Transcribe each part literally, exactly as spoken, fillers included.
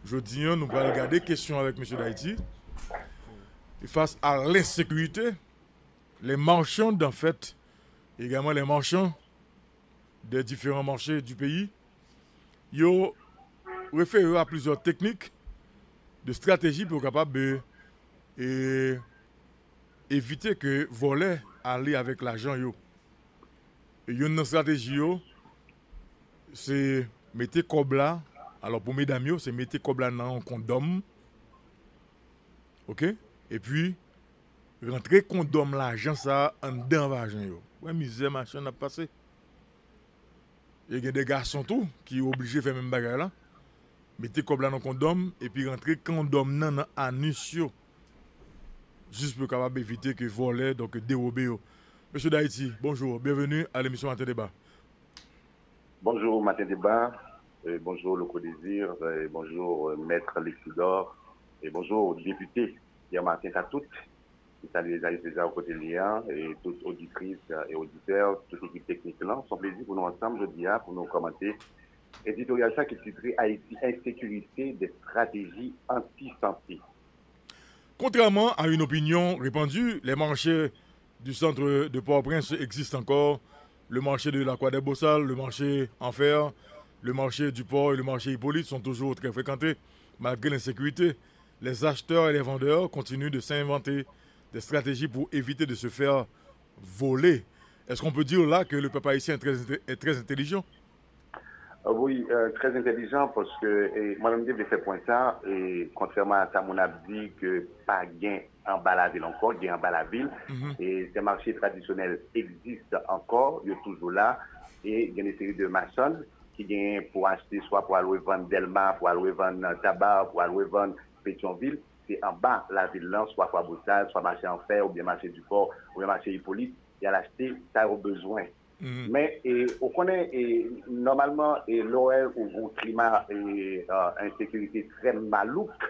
Jodi a, nou pral gade kesyon avèk Mesye Dayiti. Fas a lensekirite, les marchands, en fait, également les marchands des différents marchés du pays, yo refere yo a plizyè teknik de strateji pou yo kapab e, evite ke vòlè ale avèk lajan yo. E youn nan strateji yo, se mete kòb la, alò pou medam yo, se mete kòb la nan yon kondòm, oke? Epi, rantre kondòm lajan sa a anndan vajen yo. Wè mizè machann ap pase. E gen de gason tou ki oblije fè menm bagay la. Mete kòb la nan kondòm, epi rantre kondòm nan nan anis yo. Jis pou yo kapab evite ke vòlè, donk, dewobe yo. Mesye Dayiti, bonjou, byenveni a lemisyon Maten Deba. Bonjou Maten Deba, e bonjou Louko Désir, e bonjou, e, Mèt Lexidor, e bonjou Depite Pierre Martin Catout. M salye Zayis César kote li a, e tout oditris e oditè, tout ekip teknik lan. Se yon plezi pou nou ansanm jodi a pou nou kòmante editoryal sa ki titre Ayiti, ensekirite, de strateji anti-sante. Contrairement à une opinion répandue, les marchés du centre de Port-au-Prince existent encore. Le marché de la Croix des Bossales, le marché en fer, le marché du port et le marché Hippolyte sont toujours très fréquentés malgré l'insécurité. Les acheteurs et les vendeurs continuent de s'inventer des stratégies pour éviter de se faire voler. Est-ce qu'on peut dire là que le peuple haïtien est très, est très intelligent? Wi, trè entèlijan, paske mwen menm m te vle fè pwen sa, e kontrèman a sa moun ap di ke pa gen anba lavil ankò, gen anba lavil, e se mache tradisyonèl egziste ankò, yo toujou la, e gen de seri de machann ki genyen pou achte swa pou al revann Dèlma, pou al revann Taba, pou al revann Petyonvil, se anba lavil lan, swa Kwabosal, swa mache Anfè, oubyen mache Dipò, oubyen mache Ipolit, y al achte sa yo bezwen. Men, e, ou konnen, e, nòmalman, e, lè w wè ou gen yon klima, e, ensekirite trè malouk,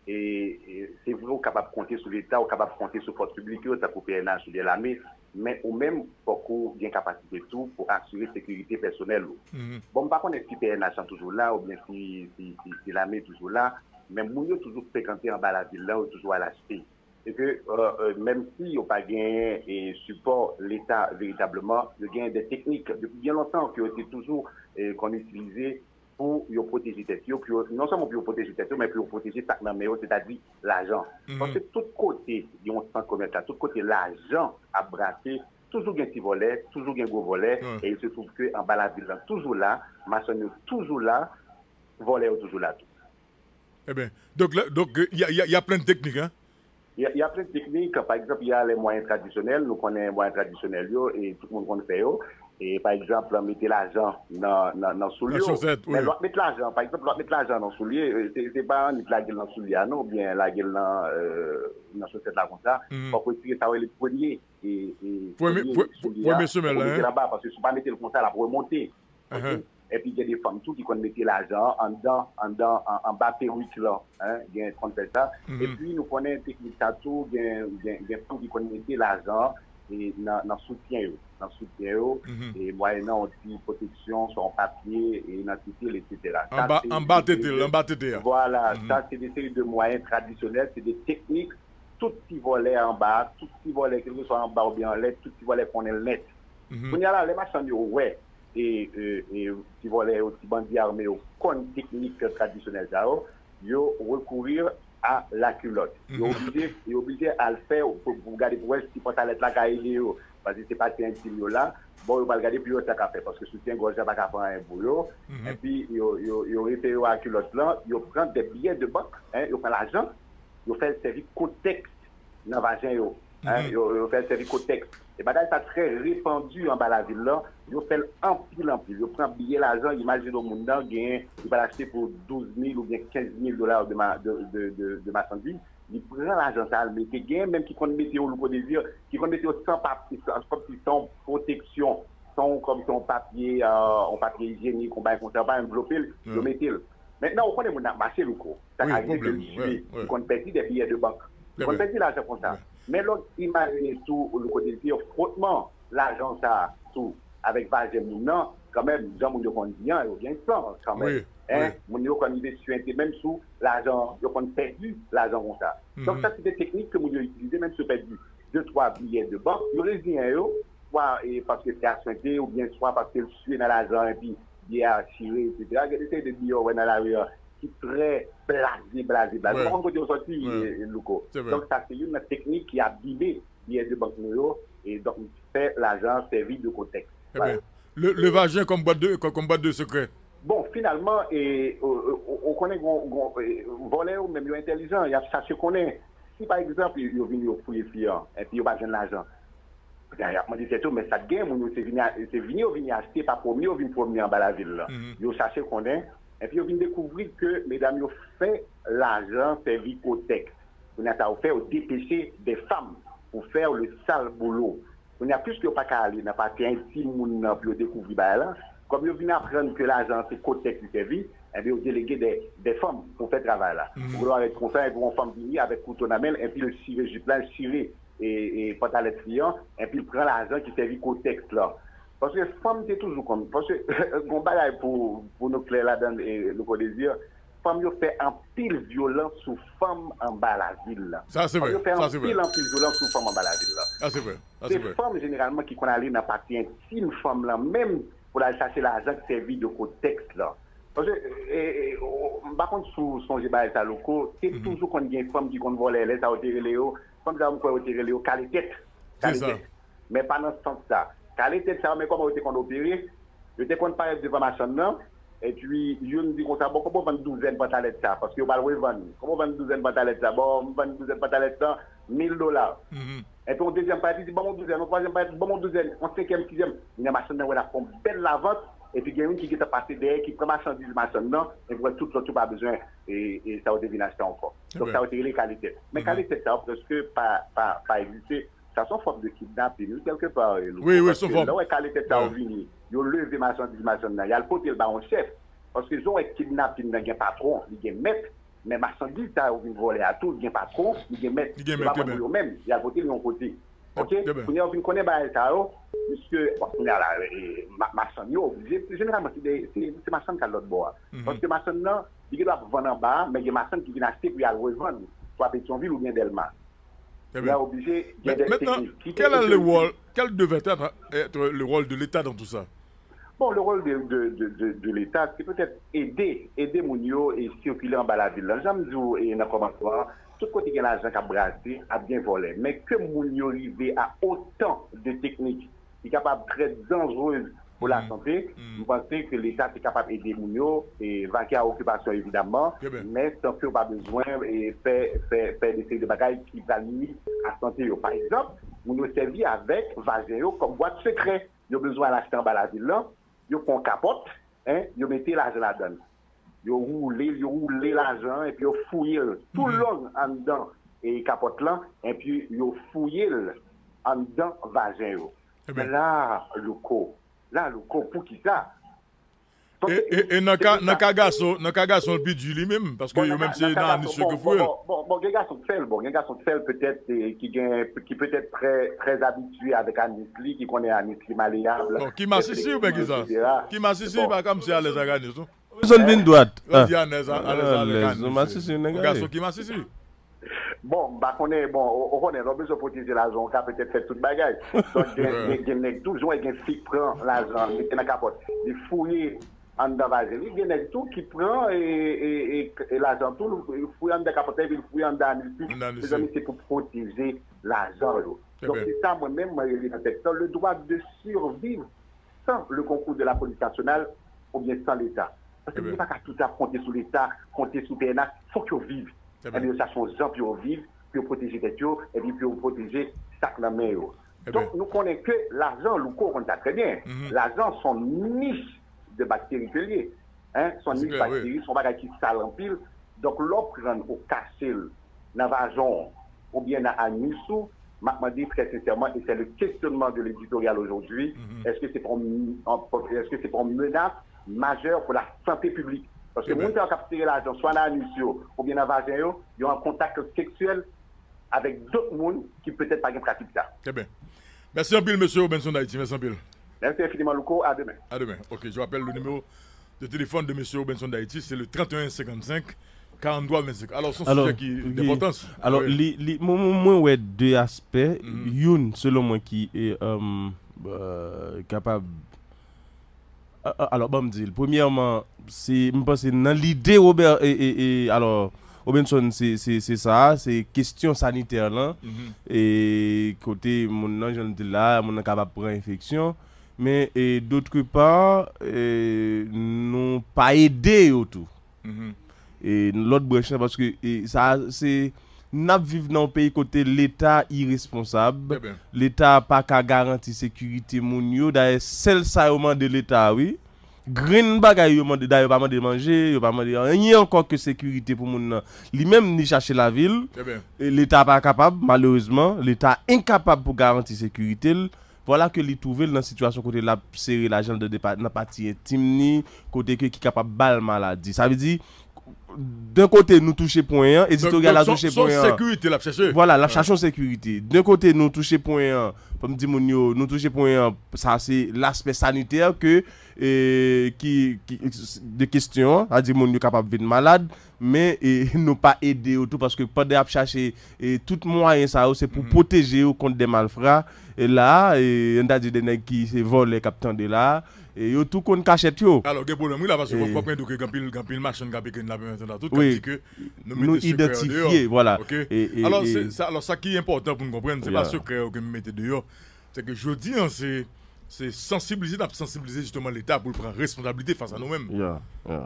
e, e, se vre ou kapab konte sou Leta, ou kapab konte sou fòs piblik yo, tankou P N H oubyen lame, men ou menm, fòk ou gen kapasite tou pou asire sekirite pèsonèl ou. Bon, m pa konnen si P N H lan toujou la, oubyen si, si, si, si lame toujou la, men moun yo toujou frekante anba lavil lan, yo toujou al achte. E ke, menm si yo pa genyen sipò Leta veritableman, yo genyen de teknik. Depi byen lontan ke yo te toujou konn itilize pou yo pwoteje tèt yo, pou yo, non sèlman pou yo pwoteje tèt yo, men pou yo pwoteje sa k nan men yo, sètadi lajan. Paske tout kote gen yon sant komèsyal, tout kote lajan ap brase, toujou gen ti vòlè, toujou gen gwo vòlè, e il se trouve ke anba lavil lan toujou la, machann yo toujou la, vòlè yo toujou la tou. Eben, donk, donk, y a, y a, y a plen teknik, en? Y a, y a plen teknik. Pa egzanp, y a les moyens traditionnels. Nou konnen mwayen tradisyonèl yo, e tout moun konn fè yo. E pa egzanp, mete lajan nan, nan, nan soul yo. Nan chosèt, wi. Men lè w ap met lajan, pa egzanp, lè w ap met lajan nan soulye, se, se pa annik lage l nan soulye a non, oubyen lage l nan, nan chosèt la konsa. Fòk w retire sa w rele premye, e, e, premye, premye semèl la, mete l anba, paske si w pa mete l konsa, l ap remonte. Epi gen de fanm tou ki konn mete lajan an anndan, anndan, anba perik lan. Gen konn fè sa. Epi nou konnen teknik sa tou, gen, gen, gen fanm ki konn mete lajan nan, nan soutyen yo. Nan soutyen yo, e mwayennan yon ti pwoteksyon, swa yon papye, e idantite l, etsetera. Anba, anba tete l, anba tete a. Vwala, sa se de seri de mwayen tradisyonèl, se de teknik. Tout ti vòlè anba a, tout ti vòlè, kèlkeswa anba oubyen anlè, tout ti vòlè konnen l nèt. Kounye a la, lè machann yo wè e, e, e ti vòlè yo, ti bandi ame yo konn teknik tradisyonèl sa yo, yo recourir à la culotte. Yo oblije, yo oblije al fè, pou, pou gade pou wè si pantalèt la ka ede yo. Paske se pati entim yo la. Bon, yo pral gade pou yo wè sa ka fè, paske soutyen gòj la pa ka fè anyen pou yo. Epi, yo, yo, yo refere yo a kilòt lan, yo pran des billets de banque, en, yo pran lajan, yo fè l sèvi kotèks nan vajen yo. Yo, yo fè l sèvi kotèks. E bagay sa trè repandi anba lavil lan. Yo fè l anpil, anpil. Yo pran biyè lajan, imajine w moun nan genyen, li pral achte pou douz mil oubyen kenz mil dola de, de, de, de, de machandiz. Li pran lajan sa a, l mete. Genyen menm ki konn mete yo, Louko Désir, ki konn mete yo san papye, san, kòmsi san yon pwoteksyon, san yon, kòmsi yon papye, yon papye ijyenik, yon bagay konsa, yo pa menm vlope l, yo mete l. Mentnan, ou konnen moun nan ap mache, Louko. Sa ka rive ke li swive, li konn pèdi des billets de banque. Li konn pèdi lajan konsa. Men lè w imajine tou, Louko Désir, frotman lajan sa a tou avèk vajen moun nan, kanmenm, jan moun yo konn di an, yo gen san, kanmenm. Hein? Moun yo konn rive siyente, menm sou lajan, yo konn pèdi lajan konsa. Donk, sa se de teknik ke moun yo itilize, menm si yo pèdi de twa biyè de bank, yo reziyen yo, swa e, paske tè a siyente, oubyen swa paske l siye nan lajan, epi biyè a chire, etsetera. Gen de seri de biyè w wè nan lari an ki trè blaze, blaze, blaze. Ou pa konn kote yo sòti, e, Louko. Donk, sa se youn nan teknik ki abime biyè de bank nou yo, e donk, fè lajan sèvi de kotèks. Ebyen, le, le vajen kòm bwat de, kòm, kòm bwat de sekrè. Bon, finalman, e, ou, ou, ou konnen gon, gon, e, vòlè yo menm yo entèlijan, y ap chache konnen. Si, pa egzanp, yo vin yo fouye fi an, epi yo pa jwenn lajan, y ap mande tèt yo, men sa k gen, moun yo se vini, a- se vini yo vini achte, pa pwomne yo vin pwomne anba lavil la. Yo chache konnen, epi yo vin dekouvri ke medam yo fè lajan sèvi kotèks. Kounye a sa yo fè, yo depeche de fanm pou fè le sal boulo. Kounye a, piske yo pa ka ale nan pati entim moun nan pou yo dekouvri bagay la, kòm yo vin aprann ke lajan se kotèks li sèvi, enben yo delege de, de fanm pou fè travay la. Ou gen dwa ret konsa, epi yon fanm vini avèk kouto nan men l, epi l chire jip la, l chire e, e, pantalèt fi an, epi l pran lajan ki sèvi kotèks la. Paske fanm te toujou konn, paske gon bagay pou, pou nou klè ladan l, e, Louko Désir, fanm yo fè anpil vyolans sou fanm anba lavil la. Sa se vre, sa se vre. Fanm yo fè anpil, anpil vyolans sou fanm anba lavil la. Sa se vre, sa se vre. Se fanm jeneralman ki konn ale nan pati entim fanm lan menm pou l al chache lajan ki sèvi de kotèks la. Paske, e, e, o, m pa konn si w sonje bagay sa, Louko, te toujou konn gen fanm ki konn vòlè, lè sa yo te rele yo, fanm sa yo m kwè yo te rele yo kale tèt. Kale tèt. Men pa nan sans sa. Kale tèt sa yo, men kòman yo te konn opere, yo te konn parèt devan machann nan, epi youn di konsa, "Bon, kòman w vann douzèn pantalèt sa? Paske yo pral revann. Kòman w vann douzèn pantalèt sa?" "Bon, m vann douzèn pantalèt sa, mil dola." Epi yon dezyèm pati di, "Ban m yon douzèn." Yon twazyèm pati di, "Ban m yon douzèn." Yon senkyèm, sizyèm. Kounye a machann nan wè l ap fè yon bèl lavant, epi gen youn ki gentan pase dèyè, ki pran machandiz machann nan, epi wè tout lòt yo pa bezwen, e, e sa yo te vin achte ankò. Donk, sa yo te rele kale tèt. Men kale tèt sa yo prèske pa, pa, pa egziste. Sa se yon fòm de kidnapin, wi, kèlkepa, e, Louko, wi, wi, se yon fòm. Paske lè w wè kale tèt sa yo vini, yo leve machandiz machann nan, y al pote l ba yon chèf. Paske jan w wè kidnapin nan gen patwon, li gen mèt, men machandiz sa yo vin vòlè a tou, li gen patwon, li gen mèt. Li gen mèt, yo pa pran pou yo menm, y al pote l yon kote. Ok? Kounye a, yo vin konnen bagay sa yo, piske, bon, kounye a la, e, ma-, machann yo oblije, jeneralman, se de, se, se machann k al lòt bò a. Paske machann nan, li gen dwa ap vann anba a, men gen machann ki vin achte pou y al revann, swa Petyonvil oubyen Dèlma. Très bien. Là, obligé, il y a des techniques. Maintenant, quel est le rôle, quel devrait être, être le rôle de l'État dans tout ça? Bon, le rôle de, de, de, de, de l'État, c'est peut-être aider, aider moun yo e sikile anba lavil la. Jan m di w, e, nan kòmansman an, tout kote gen lajan k ap brase, ap gen vòlè. Men ke moun yo rive a otan de teknik ki kapab trè danjrez pou lasante, m panse ke Leta te kapab ede moun yo e vake a okipasyon, evidamman, men san ke yo pa bezwen e fè, fè, fè de seri de bagay ki pral nwi a sante yo. Pa egzanp, moun yo sèvi avèk vajen yo kòm bwat sekrè. Yo bezwen al achte anba lavil lan, yo pran yon kapòt, en, yo mete lajan ladan l. Yo woule l, yo woule lajan an, epi yo fouye l toulong anndan e kapòt lan, epi yo fouye l anndan vajen yo. Men la, Louko, la, Louko, poukisa? E, e, e nan ka, nan ka gason, nan ka gason l pi di li menm, paske yo menm se nan anis yo ke fouye l. Bon, bon, gen gason k fè l, bon, gen gason k fè l petèt, e, ki gen, ki petèt trè, trè abitye avèk anis li, ki konnen anis li maleyab, ki masisi oubyen kisa? Ki masisi pa ka misye alèz ak anis, non? Bezwen vin dwat. Randy alèz, alèz avèk anis. Yon gason ki masisi. Bon, m pa konnen, bon, ou, ou konnen, lè w bezwen pwoteje lajan w, ou ka petèt fè tout bagay. Donk, gen, gen, gen nèg tou, jan w wè gen fi k pran lajan, mete nan kapòt, li fouye anndan vajen li. Gen nèg tou ki pran e, e, e, e lajan tou, li fouye anndan kapòt la, epi li fouye anndan anis li. Mezanmi, se pou pwoteje lajan yo. Donk, se sa, mwen menm, mwen rele nan tèks lan, le droit de survivre sans le concours de la police nationale oubyen san Leta. Paske moun yo pa ka tout ap konte sou Leta, konte sou P N H, fòk yo viv. Ebyen, yo chache yon jan pou yo viv, pou yo pwoteje tèt yo, epi pou yo pwoteje sa k nan men yo. Donk, nou konnen ke lajan, Louko konn sa trè byen, lajan se yon nich de bakteri ke l ye. Hein? Se yon nich bakteri, se yon bagay ki sal anpil. Donk, lè w pran l, ou kache l nan vajan w, oubyen nan anis ou, m ap mande trè sensèman, et c'est le questionnement de l'éditorial aujourd'hui, èske se pa yon, èske se pa yon menas majè pou lasante piblik? Paske moun sa yo k ap sere lajan swa nan anis yo oubyen nan vajen yo, yo an kontak seksyèl avèk dòt moun ki petèt pa gen pratik sa. Trè byen. Mèsi anpil, mesye Robenson D'Haïti. Mèsi anpil. Merci infiniment, Louko. À demain. À demain. Ok, je rappelle le numéro de téléphone de Monsieur Robenson d'Haïti, c'est le trente et un cinquante-cinq quarante-trois vingt-cinq. Alors, c'est un sujet qui est d'importance. Alò, li, li, mwen, mwen, mwen wè de aspè. Youn, selon mwen, ki e, um, euh, kapab. A- a- Alò, ban m di l. Premyèman, se, m panse nan lide Robert, e, e, e, alò, Robenson, se, se, se sa, se kesyon sanitè lan, e kote moun nan, jan l di la, moun nan kapab pran enfeksyon. Men, e, d'autre part, e, nou pa ede yo tou. E, lòt branch lan, paske, e, sa, se, n ap viv nan yon peyi kote Leta iresponsab, Leta pa ka garanti sekirite moun yo. Dayè, sèl sa yo mande Leta a, wi. Grenn bagay yo mande, dayè, yo pa mande manje, yo pa mande anyen ankò ke sekirite pou moun nan. Li menm, li chache lavi l. E Leta pa kapab, malerezman. Leta enkapab pou garanti sekirite l. Vwala ke li twouve l nan sitiyasyon kote l ap sere lajan l nan depa- nan pati entim ni, kote ke ki kapab ba l maladi. Sa vle di, d'un kote, nou touche pwen an, editoryal la touche pwen an. Donk, donk, se yon sekirite l ap chache. Vwala, l ap chache yon sekirite. D'un kote, nou touche pwen an, fò m di moun yo, nou touche pwen an, sa se laspè sanitè ke, e, ki, ki, de kesyon an, sa di moun yo kapab vin malad, men, e, nou pa ede yo tou, paske pandan y ap chache, e, tout mwayen sa yo, se pou pwoteje yo kont de malfra. E la, e, n ta di de nèg ki se vòlè k ap tande la, e yo tou konn kachèt yo. Alò, gen pwoblèm, wi, la, paske fò, fò pran ke gen anpil, gen anpil machann k ap ekri n la, men tout k ap di ke nou mete sekrè an deyò. Idantifye, vwala. Oke? Alò, se, sa, alò, sa ki enpòtan pou n konprann, se pa sekrè yo ke n mete deyò. Se ke jodi an, se, se sansibilize, n ap sansibilize jisteman Leta pou l pran responsablite fas a nou menm.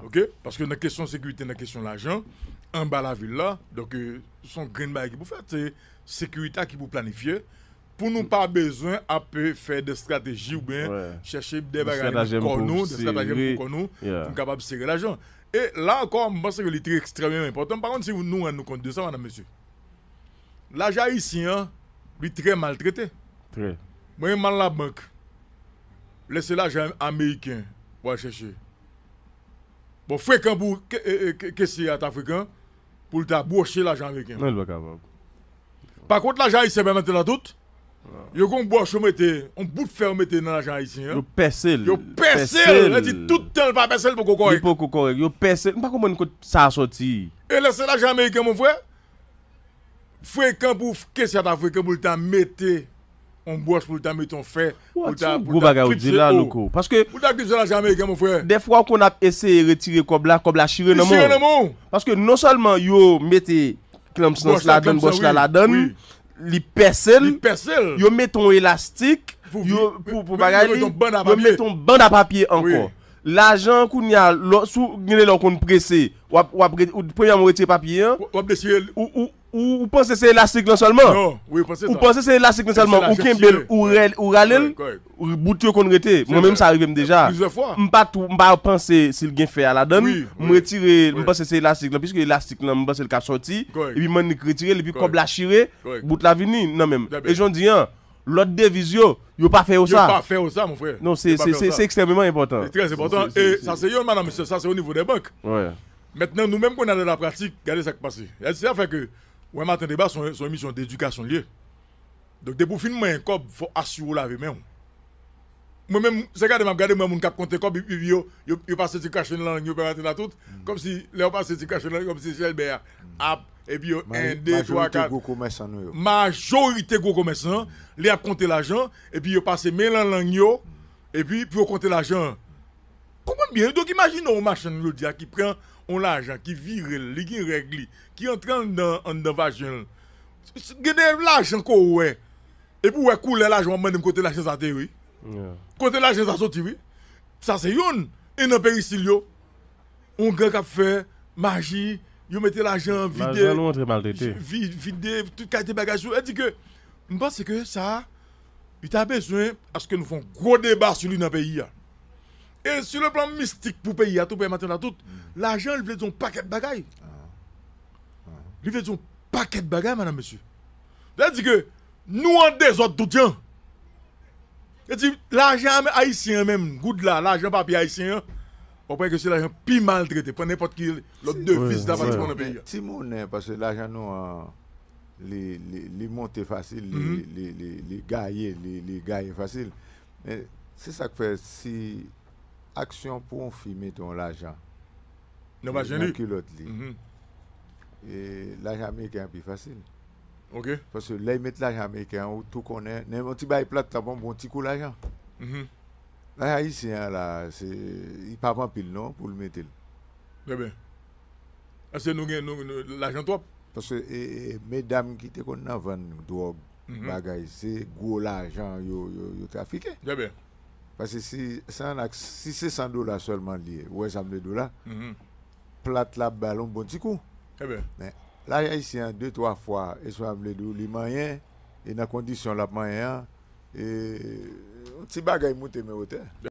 Oke? Paske nan kesyon sekirite, nan kesyon lajan, anba lavil la, donk, e, se yon grenn bagay ki pou fèt, se sekirite a ki pou planifye, pou nou pa bezwen ap, e, fè de estrateji oubyen chèche de bagay nan kò nou, de estratejèm pou kò nou, pou n kapab sere lajan. E la ankò, m panse ke li te ekstrèmeman enpòtan. M pa konn si nou rann nou kont de sa, madanm, mesye. Lajan ayisyen an, li trè maltrete. Trè. Mwen menm m al labank, lè se lajan ameriken pou al chèche. Bon, frekan pou ke- e- e- ke- kesye a ta frekan pou l ta bwoche lajan ameriken. Non, li pa kapab. Pa kont, lajan ayisyen pa mete la tout. Yo gon bwòch yo mete, yon bout fè yo mete nan lajan ayisyen an. Yo pèse l. Yo pèse l. Yo di tout tan l pa pèse l poko kòrèk. Li poko kòrèk. Yo pèse l. M pa konprann kot sa a sòti. E lè se lajan ameriken, mon frè, frekan pou kesye a ta frekan pou l ta mete yon bwòch, pou l ta mete yon fè, pou l ta, pou l ta klipse o. Paske pou l ta klipse lajan ameriken, mon frè. Dèfwa ou konn ap eseye retire kòb la, kòb la chire nan men w. Li chire nan men w. Paske non sèlman yo mete klamsans ladann, bwòch la ladann, li pèse l, yo mete yon elastik, pou, pou bagay li, yo mete yon bann a papye ankò. Lajan an kounye a, lò, si w gen lè w konn prese, w ap, w ap, premyèman, ou retire papye an, w ap desire l. Ou, ou, ou, ou panse se elastik lan sèlman? Non, wi, ou panse sa. Ou panse se elastik lan sèlman, ou kenbe l, ou rèl, ou rale l, bout yo konn rete. Mwen menm sa rive m deja. M pa tou, m pa panse si l gen fè a ladann, m retire l, m panse se elastik lan, piske elastik lan, m panse l ka sòti, epi m annik retire l, epi kòb la chire, bout la vini nan men m. E jodi an, lòt deviz yo, yo pa fè yo sa. Yo pa fè yo sa, mon frè. Non, se, se, se, se ekstrèmeman enpòtan. Se trè enpòtan. E sa se yon, madanm, mesye, sa se o nivo dè bank. Mentnan, nou menm kounye a nan lapratik, gade sa k pase. Se sa fè ke, wè, Maten Deba se yon, se yon emisyon dedikasyon l ye. Donk, depi w fin manyen kòb, fò w asire w lave men w. Mwen menm, se gade m ap gade, mwen, moun k ap konte kòb, epi yo, yo, yo pase ti krache nan lang yo, pèmèt la tout. Kòmsi, lè yo pase ti krache nan lang, kòmsi se Elbè a ap, epi yo, en, de, twa, kat. Majorite gwo komèsan nou yo. Majorite gwo komèsan, lè y ap konte lajan, epi yo pase men lan lang yo, epi pou yo konte lajan an. Konprann byen, donk imajine yon machann jodi a ki pran yon lajan, ki vire l, li gen règ li, ki antre anndan, anndan vajen l. Gen de lajan ke w wè, epi w wè koulè lajan w ap mande m kote lajan sa te ye, wi. Kote lajan sa soti, wi. Sa se youn. E nan peristil yo, yon gang ap fè maji, yo mete lajan vide. Lajan nou antre maltrete. Vi-, vide, tout kalite bagay sou. Sa di ke, m panse ke sa, li ta bezwen aske nou fè yon gwo deba sou li nan peyi a. E sou le plan mistik pou peyi a tou, pèmèt la tout, lajan li vle di yon pakèt bagay. Li vle di yon pakèt bagay, madanm, mesye. Sa vle di ke nou an dezòd tout jan. E di, lajan ame-, ayisyen an menm, goud la, lajan papye ayisyen an, w ap wè ke se lajan pi maltrete, pran nenpòt ki lòt deviz la pa ti nan peyi a. Ti monnen, paske lajan nou an, li, li, li monte fasil, li, li, li, li gaye, li, li gaye fasil. Men, se sa k fè si Aksyon pou yon fi mete yon lajan Nan vajen li. Kilòt li. Mhm. E lajan ameriken an pi fasil. Ok. Paske lè y met lajan ameriken an, ou tou konnen, nan yon ti bay plat la, bon, bon ti kou lajan. Mhm. Lajan ayisyen an la, se, li pa anpil non pou l mete l. Trè byen. Paske nou gen nou, nou, lajan twòp. Paske e, e, medam ki te konn nan vann dwòg, Mhm. bagay, se gwo lajan yo, yo, yo trafike. Trè byen. Paske si, si, an ak, si se san dola sèlman li ye, ou wè sa m vle di w la, Mhm. plat la ap ba l yon bon ti kou. Trè byen. Men, lajan ayisyen an, de twa fwa, e sa m vle di w, li manyen, e nan kondisyon l ap manyen an, e yon ti bagay moute men wotè.